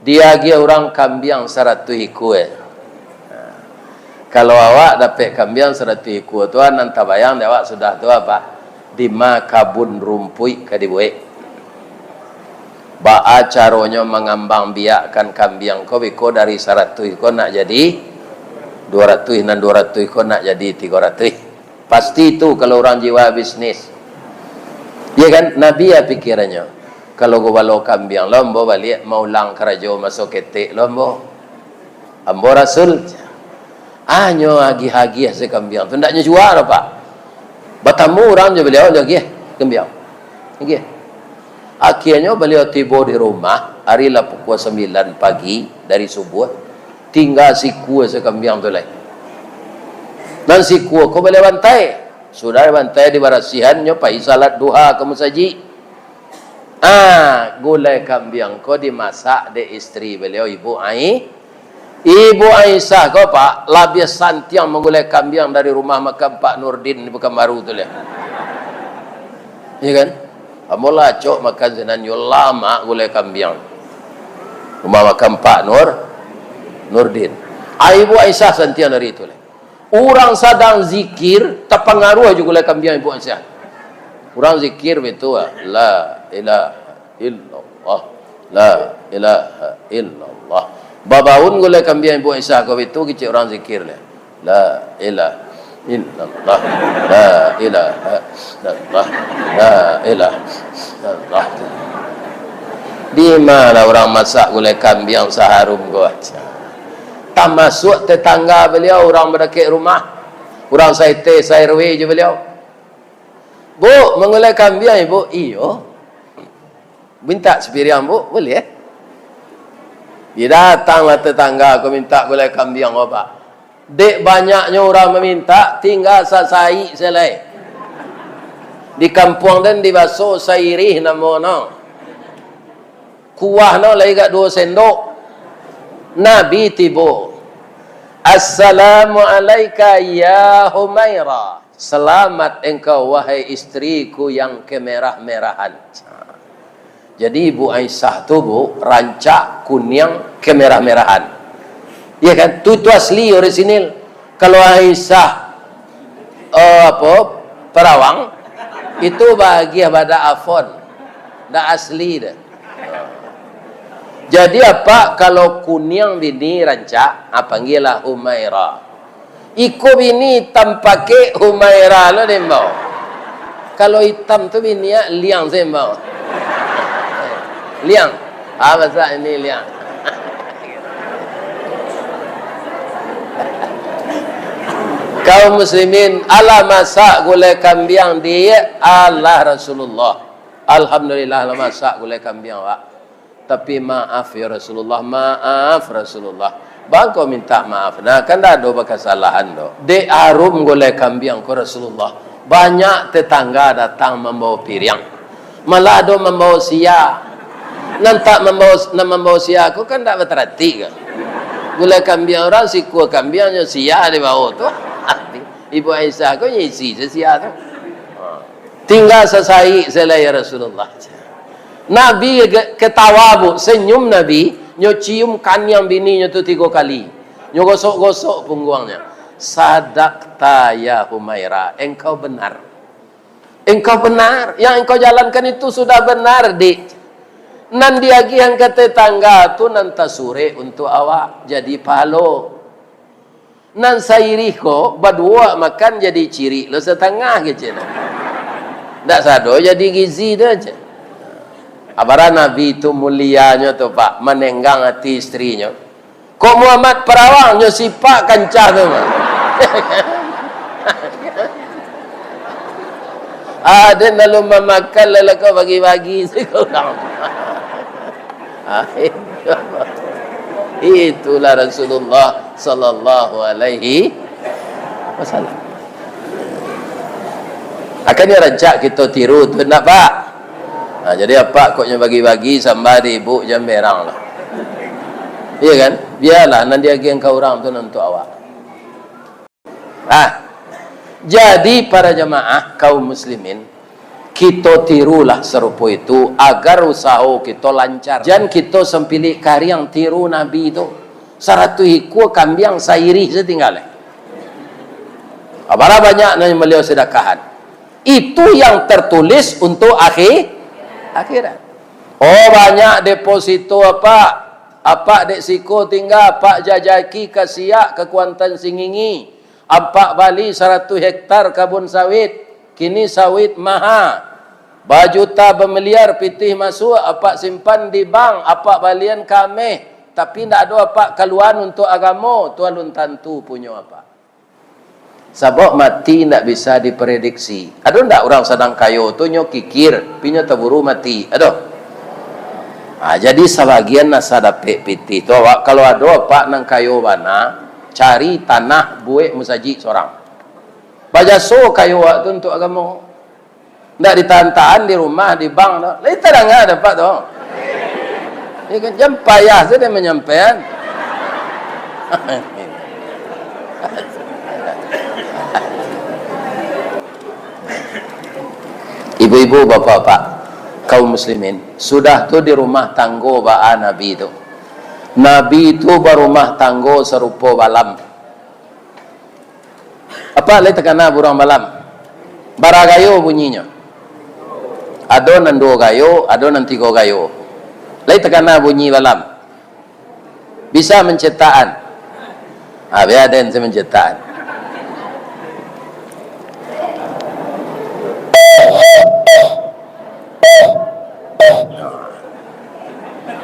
Diagiah urang kambiang saratuih ikua. Nah, kalau awak dapek kambiang saratuih ikua tu, nan tabayang di awak sudah tu apa? Dima kabun rumpuik ka dibuek. Baa caronyo mangambangbiakkan kambiang ko, biko dari saratuih ko nak jadi duo ratuih, nan duo ratuih ko nak jadi tigo ratuih. Pasti tu kalau urang jiwa bisnis. Ya kan? Nabi ya pikirannyo, kalau gubalo kambiang lo ambo baliak maulang karajo maso ketek lo ambo. Ambo Rasul. Anyo agiah-agiah se kambiang tu, ndak nyo jua doh, Pak. Batamu urang jo baliau, nyo agiah kambiang. Agiah. Akhianyo baliau tibo di rumah, ari lah pukua sambilan pagi dari subuah, tingga sikua se kambiang tu lai. Nan sikua ko baliau bantai. Sudah bantai dibarasihan, nyo pai salat duha ka musajik. Ah, gulai kambiang ko dimasak dek isteri baliau, Ibu Ai-, Ibu Aisyah ko, Pak, labiah santiang manggulai kambiang dari rumah makan Pak Nurdin di Pekanbaru tu lah. Ya kan? Ambo lah acok makan sinan, yo lamak gulai kambiang. Rumah makan Pak Nur, Nurdin. Ah, Ibu Aisyah santiang dari itu lah. Urang sadang zikir, tapangaruah jo gulai kambiang Ibu Aisyah. Urang zikir bitu, ah, "La ilaha illallah, la ilaha illallah." Babaun gulai kambiang Ibu Aisyah ko bitu, kecek urang zikir lah. "La ilaha illallah, la ilaha illallah, la ilaha illallah." Di ma lah urang masak gulai kambiang saharum ko? Tamasuak tetangga baliau, urang badakek rumah, urang saete sa-R W jo baliau. "Bu, manggulai kambiang, Ibu?" "Iyo." "Mintak sapiriang, Bu, buliah?" Didatanglah tetangga ko mintak gulai kambiang ko, Pak. Dek banyaknyo urang mamintak, tingga sasaik se lai. Di kampuang den dibaso sairih namo no. Kuah no lai agak duo sendok. Nabi tibo. "Assalamu alaika ya Humaira." "Selamat engkau, wahai istriku yang kemerah-merahan." Jadi, Ibu Aisyah tu, Bu, rancak kuniang kemerah-merahan. Iya kan? Tu, tu asli, orisinil. Kalau Aisyah, eh, apa, perawang, itu bagian pada Avon. Ndak asli dah. Jadi, apak kalau kuniang bini rancak, ah, panggialah Humaira. Iko bini itam pakek, Humaira lo dimbau. Kalau itam tu bini, ah, liang dimbau. Liang. Ah, masak ini liang. Kaum muslimin, alah masak gulai kambiang di alah Rasulullah. Alhamdulillah, alah masak gulai kambiang, Pak. Tapi maaf ya Rasulullah, maaf Rasulullah. Bangko minta maaf. Nah, kan ndak ado bakasalahan doh. Dek arum gulai kambiang ko Rasulullah. Banyak tetangga datang mambawa piriang. Malah ado mambawa sia. Nan tak mambawa, nan mambawa sia ko kan ndak batarati ka. Gulai kambiang urang, sikua kambiang nyo sia dibawa tu. Ibu Aisyah ko nyo isi se sia tu. Ha. Tingga sasaik sajo lah, ya Rasulullah. Nabi ke-, ketawa, Bu, senyum Nabi, nyo cium kaniang bininyo tu tigo kali. Nyo gosok-gosok pungguangnyo. "Sadakta ya Humaira, engkau benar. Engkau benar, yang engkau jalankan itu sudah benar, Dik. Nan diagiahan ka tetangga tu nan tasurek untuak awak, jadi pahalo." Nan sairih ko, baduo makan jadi cirik lo satangah kecek nyo. Ndak sado jadi gizi tu, kecek. Abara Nabi tu mulianyo tu, Pak, manenggang ati istrinyo. Kok Muhammad Parawang nyo sipak kancah tu, Pak. Aden lalu mamakan, lalu kau bagi-bagi se ka urang. Ah, itulah Rasulullah sallallahu alaihi wasallam. Akanyo rancak kito tiru tu, ndak, Pak? Nah, jadi apak kok nyo bagi-bagi samba di ibu, jan berang lah. Iya kan? Bialah nan diagiahan ka urang tu nan untuak awak. Ah, jadi para jamaah kaum muslimin, kito tirulah sarupo itu, agar usaho kito lancar. Jan kito sampilik kariang tiru Nabi tu. Saratuih ikua kambiang sairih satingga lai. Abara banyak nan baliau sadakahan. Itu yang tertulis untuk akhi-, akhirat. Oh, banyak deposito apak. Apak dek siko tingga, apak jajaki ka Siak, ka Kuantan Singingi. Apak bali saratuih hektar kabun sawit, kini sawit maha. Bajuta bamiliar pitih masuak, apak simpan di bank, apak balian ka ameh, tapi ndak ado apak kaluaan untuak agamo, tu alun tantu punyo apak. Sabab mati ndak bisa diprediksi. Ado ndak urang sadang kayo tu nyo kikir, tapi nyo taburu mati? Ado? Ha, jadi sabagian asa dapek pitih tu, awak kalau ado apak nan kayo bana, cari tanah buek musajik sorang. Bajaso kayo awak tu untuak agamo. Ndak ditahan-tahan di rumah, di bank tu. Lai tadanga dapek tu. Ya kan? Jan payah sajo manyampaian. Ibu-ibu, bapak-bapak, kaum muslimin, sudah tu di rumah tanggo baa Nabi tu. Nabi tu barumah tanggo sarupo balam. Apak lai takana buruang balam? Bara gayo bunyinyo? Ado nan duo gayo, ado nan tigo gayo. Lai takana bunyi balam? Bisa mancetakan? Ah, bia den se mancetakan.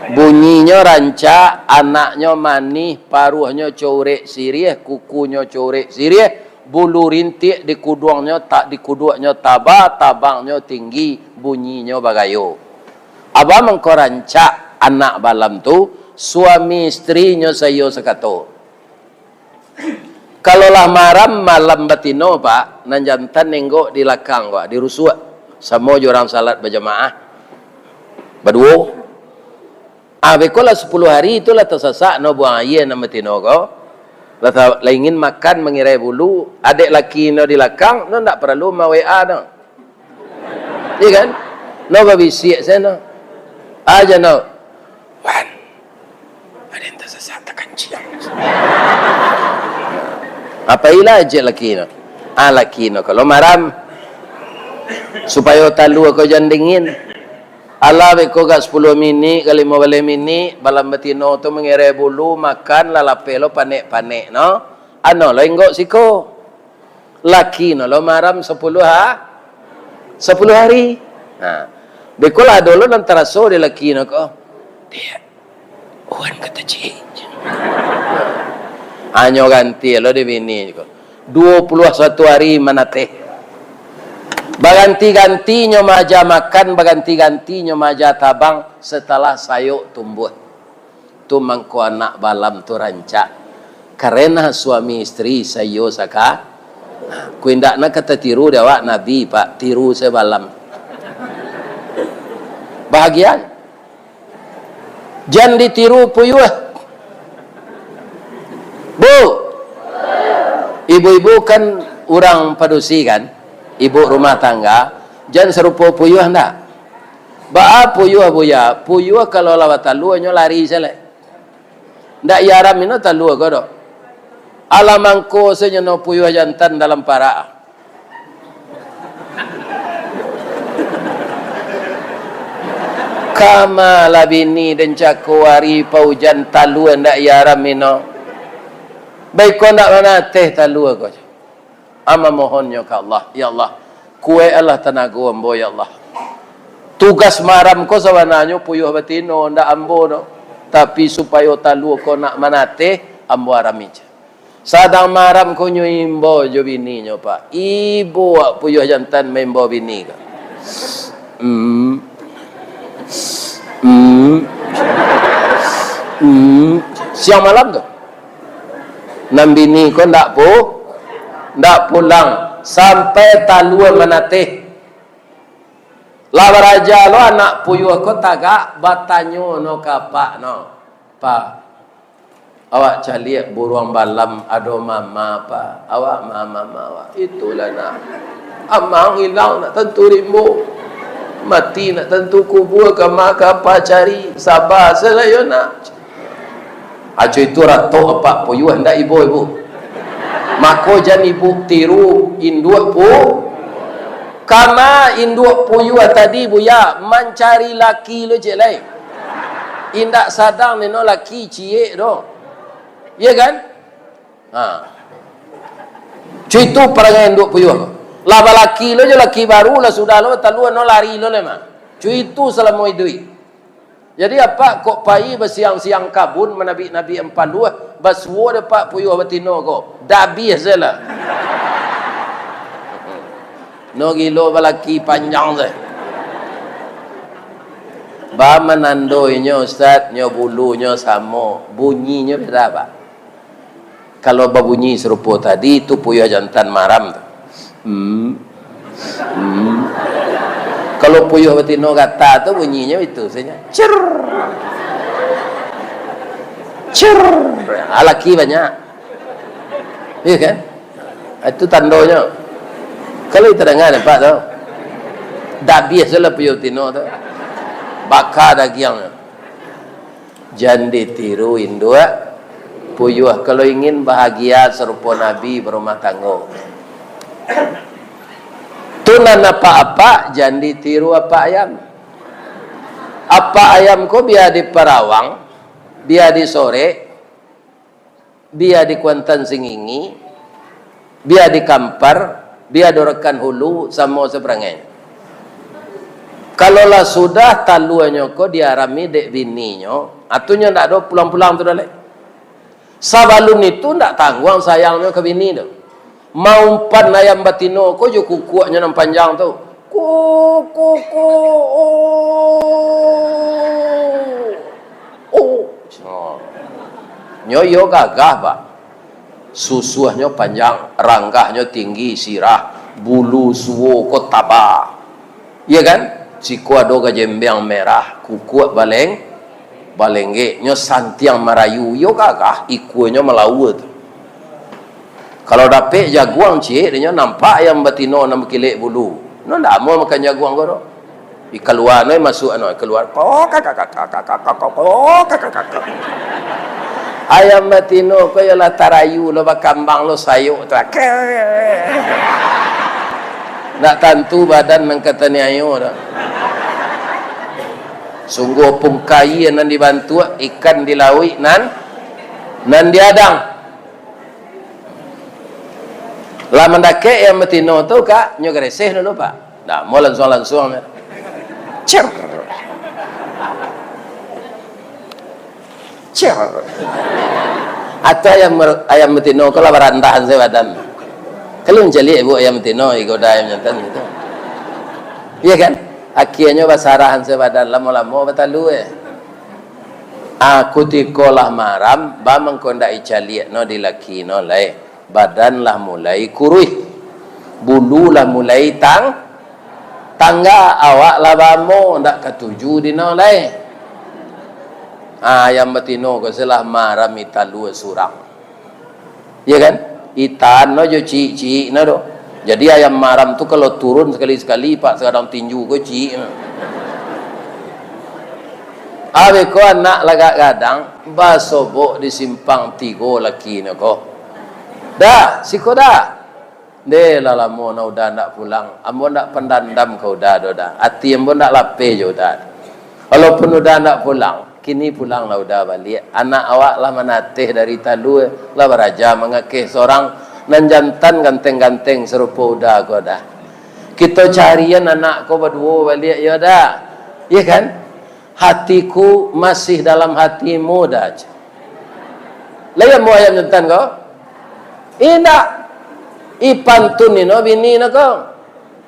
Bunyinyo rancak, anaknyo manih, paruahnyo corek siriah, kukunyo corek siriah, bulu rintiak di kuduangnyo, tak di kuduaknyo taba, tabangnyo tinggi, bunyinyo bagayo. Apo mangko rancak anak balam tu, suami istrinyo saiyo sakato. Kalau lah maram, malam batino, Pak, nan jantan nenggok di lakang, Pak, di rusuak, samo jo urang salat bajamaah, baduo. Ah, beko lah sapuluah hari tu lah tasasak no buang aia nan batino ko. Lah ta-, lah ingin makan mangirai bulu, adek laki no di lakang, no ndak paralu ma-W A no. Iya kan? No babisiak sajo no. Aja no. "Wan, aden tasasak takanciang." Apo ilah ajak laki no? Ah, laki no kalau maram, supayo talua ko jan dingin. Alah, beko agak sapuluah minik ka limo baleh minik, balam batino tu mangerai bulu, makan, lah lapeh lo panek-panek no. Ano lo inggok siko. Laki no lo maram sapuluah ha-, sapuluah hari. Ha. Beko lah ado lo nan taraso di laki no ko. Diak, wan ka tajik. Hanyo ganti lo di bini ko. Duo puluah satu hari manateh. Baganti-gantinyo maaja makan, baganti-gantinyo maaja tabang, satalah sayok tumbuah. Tu mangko anak balam tu rancak. Karena suami istri saiyo saka-, nah, ku indak nak ka tatiru di awak Nabi, Pak, tiru se balam. Bahagian. Jan ditiru puyuah. Bu, ibu-ibu kan urang padusi kan? Ibu rumah tangga, jan sarupo puyuah ndak? Baa puyuah, Buya? Puyuah kalau lah batalua, nyo lari se lai. Ndak iyaram ino talua ko doh. Alah mangko se nyo no puyuah jantan dalam parak. Kama lah bini den cako ari paujan talua ndak iyaram ino. Baiko ndak manateh talua ko. Ama mohonnyo ka Allah, "Ya Allah, kuek-lah tanago ambo, ya Allah. Tugas maram ko sabananyo puyuah batino, ndak ambo no. Tapi supayo talua ko nak manateh, ambo arami se." Sadang maram ko nyo imbau jo bininyo, Pak. Ibo wak puyuah jantan maimbau bini ko. Hmm. Hmm. Hmm. Siang malam tu. Nan bini ko ndak pu-, ndak pulang, sampai talua manateh. Lah baraja lo anak puyuah ko tagak, batanyo no ka apak no, "Pak, awak caliak buruang balam ado mama, Pak? Awak ma-, mama awak?" "Itulah, Nak. Amang ilang nak tantu rimbo. Mati nak tantu kubua, kama ka apa cari. Saba se lah yo, Nak." Ajo itu ratok apak puyuah, ndak ibo-ibo. Mako jan ibu tiru induak pu-, kama induak puyuah tadi, Buya, mancari laki lo ciek lai. Indak sadang nino laki ciek doh. Iya kan? Ha. Cuitu parangai induak puyuah. Lah balaki lo jo laki baru, lah sudah lo batalua, no lari lo lai mah. Cuitu salamo iduik. Jadi, apak kok pai basiang-siang kabun, manabik-nabik ampaluah, basuo dek apak puyuah batino ko, dabih se lah. No gilo balaki panjang se. Ba manando inyo, Ustaz, nyo bulunyo samo, bunyinyo beda, Pak. Kalau babunyi sarupo tadi, tu puyuah jantan maram tu. Hmm. Hmm. Kalau puyuah batino gata tu, bunyinyo itu saja. Cer. Cer. Ah, laki banyak. Iya kan? Ah, itu tandonyo. Kalau kita dengar nampak tu. Dabih salah puyuah batino tu. Baka dagiangnyo. Jan ditiru induak puyuah, kalau ingin bahagia sarupo Nabi barumah tanggo. Tu nan apak-apak, jan ditiru apak ayam. Apak ayam ko bia diparawang, bia disorek, bia di kuantan singingi, bia di kampar, bia dorakan hulu, samo saparangai. Kalau lah sudah taluanyo ko diarami dek bininyo, atunyo ndak ado pulang-pulang tu dah lai. Sabalun itu ndak tangguang sayangnyo ka bini tu. Maumpan ayam batino ko jo kukuaknyo nan panjang tu. Ku, ku, ku, oh. Oh. Nyo iyo gagah, Pak. Susuahnyo panjang, ranggahnyo tinggi, sirah, bulu suo ko taba. Iya kan? Siko ado gajembang merah, kukuak baleng, balenggek, nyo santiang marayu, iyo gagah, ikuanyo malaua tu. Kalau dapek jaguang ciek, dinyo nampak ayam batino nan bakilek bulu. No ndak amuah makan jaguang ko doh. Di kalua no masuak no, kalua. Kok, kak, kak, kak. Ayam batino ko ialah tarayu lo bakambang lo sayok tu. Ndak tantu badan nan kataniayo doh. Sungguh pungkai nan dibantuak, ikan di lauik nan, nan diadang. Lah mandakek ayam batino tu, Kak, nyo gareseh dulu, Pak. Dah, mau lansuang-lansuang. Cer. Cer. Atau ayam mer-, ayam batino ko lah barandahan sabadan. Kalau mancaliak ibu ayam batino, igoda ayam jantan gitu. Iya kan? Akhirnyo basarahan sabadan, lamo-lamo batalua, eh. Ah, kutiko lah maram, ba mangko ndak dicaliak no di laki no lai. Badan lah mulai kuruih, bulu lah mulai tang-, tangga, awak lah bamo, ndak katuju dino lai. Ah, ayam batino ko selah maram italua surang. Iya kan? Itan no jo ciik-ciik no do. Jadi ayam maram tu kalau turun sakali-sakali, Pak, sakadang tinju ko ciik no. Abih ko anak lagak gadang, basobok di simpang tigo laki no ko. Dah, siko dah. Ndeh lah lamo na Uda ndak pulang. Ambo ndak pandandam ka Uda doh dah. Ati ambo ndak lapeh jo Uda. Walaupun Uda ndak pulang, kini pulanglah Uda baliak. Anak awak lah manateh dari talua, lah baraja mangakeh sorang. Nan jantan ganteng-ganteng sarupo Uda ko dah. Kito carian anak ko baduo baliak yo dah. Iya kan? Hatiku masih dalam hatimu dah. Lai ambo ayam jantan ko? Indak. I pantun ino bini no ko.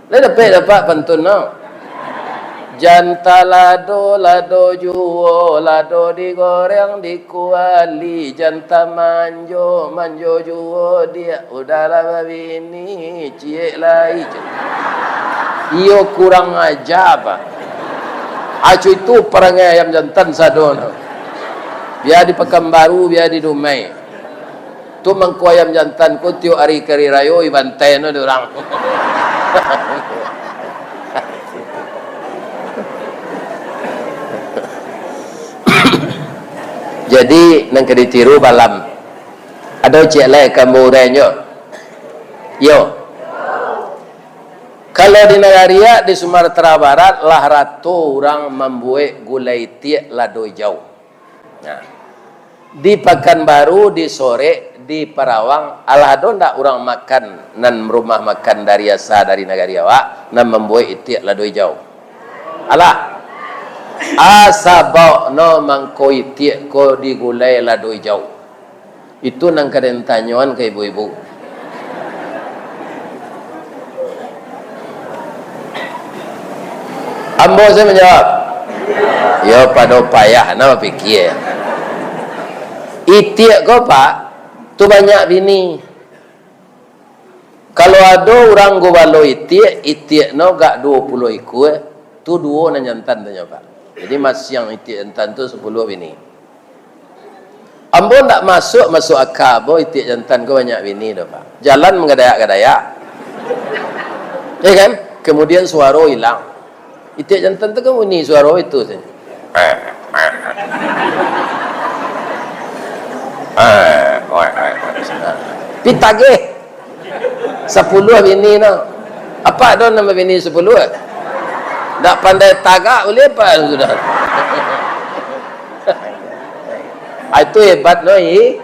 Lai dapek dapat pantun no. Jan talado, lado juo, lado digoreng di kuali, jan tamanjo, manjo juo diak, Uda lah babini, ciek lai, cek. Iyo kurang aja, Pak. Acu itu parangai ayam jantan sado no. Bia di Pakanbaru, bia di Dumai. Tu mangko ayam jantan ko tiok ari kari rayo, ibantai no di urang. Jadi, nan ka ditiru balam. Ado ciek lai ka ambo uraian nyo. Yo. Kalau di Nagariak, di Sumatera Barat, lah rato urang mambuek gulai itiak lado ijau. Nah, di Pakanbaru, di Sorek, di Parawang, alah ado ndak urang makan nan rumah makan dari asa dari nagari awak, nan mambuek itiak lado ijau? Alah. Asa baok no mangko itiak ko digulai lado ijau. Itu nan ka den tanyoan ka ibu-ibu. Ambo sajo manjawab. Yo, pado payah na bapikia. Itiak ko, Pak, tu banyak bini. Kalau ado urang gubalo itiak, itiak no gak duo puluah ikua, tu duo nan jantan tu nyo, Pak. Jadi masiang itiak jantan tu sapuluah bini. Ambo ndak masuak, masuak aka ambo, itiak jantan ko banyak bini doh, Pak. Jalan mangadayak-gadayak. Ya kan? Kemudian suaro ilang. Itiak jantan tu kan bunyi suaro itu sajo. Pi tagih. Sapuluah bini no. Apak do nan babini sapuluah? Ndak pandai tagak ulih apak sudah. Ah, itu hebat no, i-,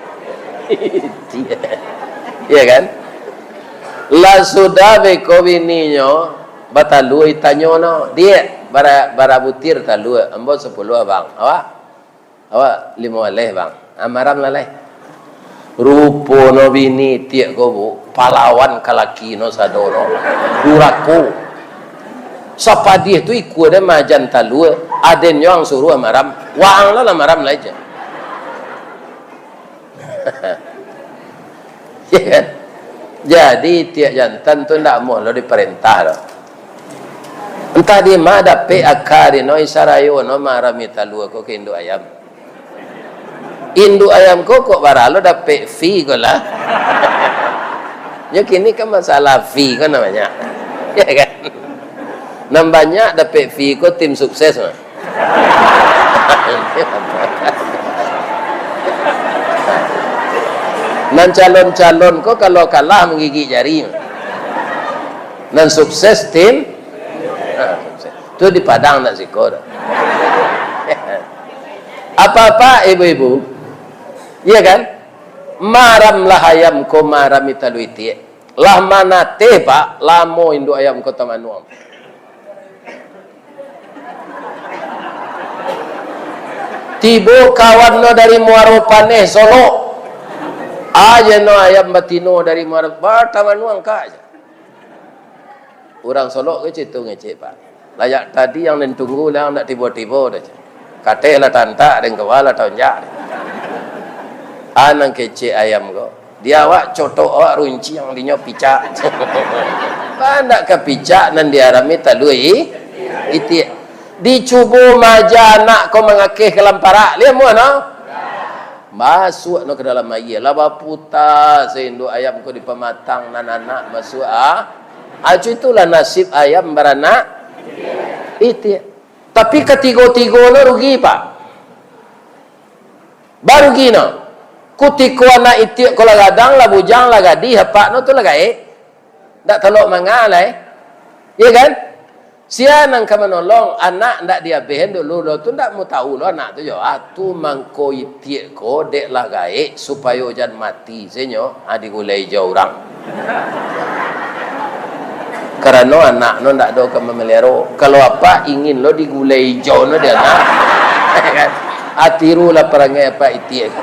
iya kan? Lah sudah beko bininyo batalua, itanyo no, "Diak, bara, bara butir talua?" "Ambo sapuluah, Bang." "Awak?" "Awak limo baleh, Bang." "Ah, maram lah lai." Rupo no bini itiak ko, Bu, palawan ka laki no sado no. Durako. Sapadiah tu ikua den maajan talua, adennyo ang suruah maram. Waang lo lah maram lai, cek. Ya kan? Jadi, itiak jantan tu ndak amuah lo diparentah doh. Antah di ma dapek aka di no, sarayo no marami talua ko ka induak ayam. Induak ayam ko kok bara lo dapek fee ko lah. Nyo kini kan masalah fee ko nan banyak. Ya kan? Nan banyak dapek fee ko tim sukses mah. Nan calon-calon ko kalau kalah manggigik jari. Nan sukses tim. Ha, sukses. Tu di Padang ndak siko doh. Apak-apak, ibu-ibu, iya kan? Maramlah ayam ko marami talua itiak. Lah manateh, Pak, lamo induak ayam ko tamanuang. Tibo kawan no dari Muaro Paneh, Solok. Aja no ayam batino dari Muaro, ba, tamanuang ka aja. Urang Solok ko cito ngecek, Pak. Layak tadi yang den tunggu lah, ndak tibo-tibo doh. Kateh lah tantak, den kawa lah taunjak. Anang kecek ayam ko. Di awak cotok, awak runciang, dinyo picak. Bandak ka picak nan diarami talua i-, itiak. Dicubo maja anak ko mangakeh ka lamparak. Liek muah no? Masuak no ka dalam aia. Lah baputa se induak ayam ko di pamatang nan anak masuak, ah. Acu itulah nasib ayam baranak itiak. Tapi katigo-tigo no rugi, Pak. Barugi no. Kutiko anak itiak ko lah gadang, lah bujang, lah gadih, apak no tu lah gaek. Ndak talok manga lai. Iya kan? Sia nan ka manolong, anak ndak diabehan dulu lo tu, ndak mu tahu lo anak tu yo. Ah, tu mangko itiak ko dek lah gaek, supayo jan mati se nyo, ah, digulai ijau urang. Karano anak no ndak ado ka mamaliharo. Kalau apak ingin lo digulai ijau no di anak, kan? Ah, tirulah parangai apak itiak.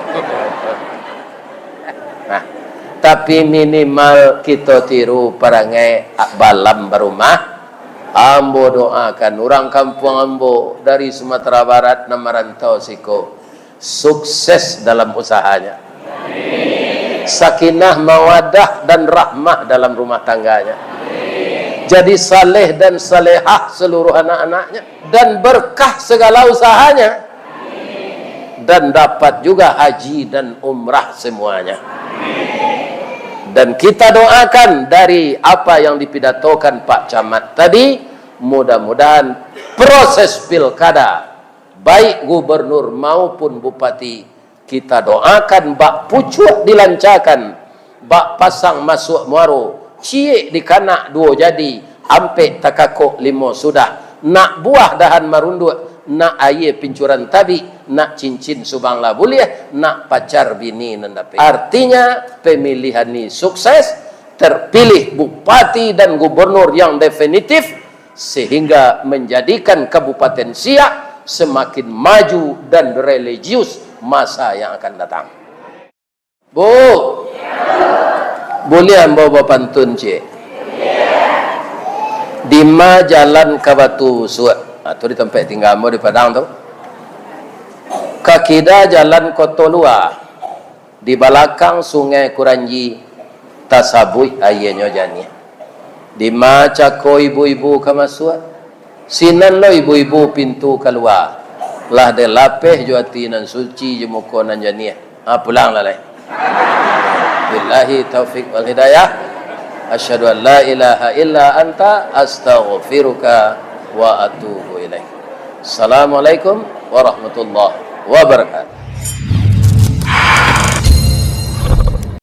Nah, tapi minimal kito tiru parangai balam barumah. Ambo doakan urang kampuang ambo dari Sumatera Barat nan marantau siko, sukses dalam usahanya. Sakinah, mawadah, dan rahmah dalam rumah tangganya. Jadi saleh dan salehah seluruh anak-anaknya, dan berkah segala usahanya. Dan dapat juga haji dan umrah semuanya. Dan kita doakan dari apa yang dipidatokan Pak Camat tadi, mudah-mudahan proses pilkada, baik gubernur maupun bupati, kita doakan bak pucuak dilancakan, bak pasang masuak muaro, ciek dikanak duo jadi, ampek takakok limo sudah, nak buah dahan marunduak, nak aia pincuran tabik, nak cincin subang lah buliah, nak pacar bini nan dapek. Artinya, pemilihan ni sukses, terpilih bupati dan gubernur yang definitif, sehingga menjadikan Kabupaten Siak semakin maju dan religius masa yang akan datang. Bu, buliah ambo bapantun ciek? Dima jalan ka Batu Busuak? Ah, tu di tampek tingga ambo di Padang tu. Ka kida jalan Koto Lua. Di balakang Sungai Kuranji, tasabuik aianyo janiah. Dima cako ibu-ibu ka masuak? Sinan lo ibu-ibu pintu kalua. Lah dilapeh jo ati nan suci, jo muko nan janiah. Ha, pulang lah lai. Billahi taufik wal hidayah. Asyhadu an la ilaha illa anta, astaghfiruka wa atubu ilaik. Assalamualaikum warahmatullahi wabarakatuh.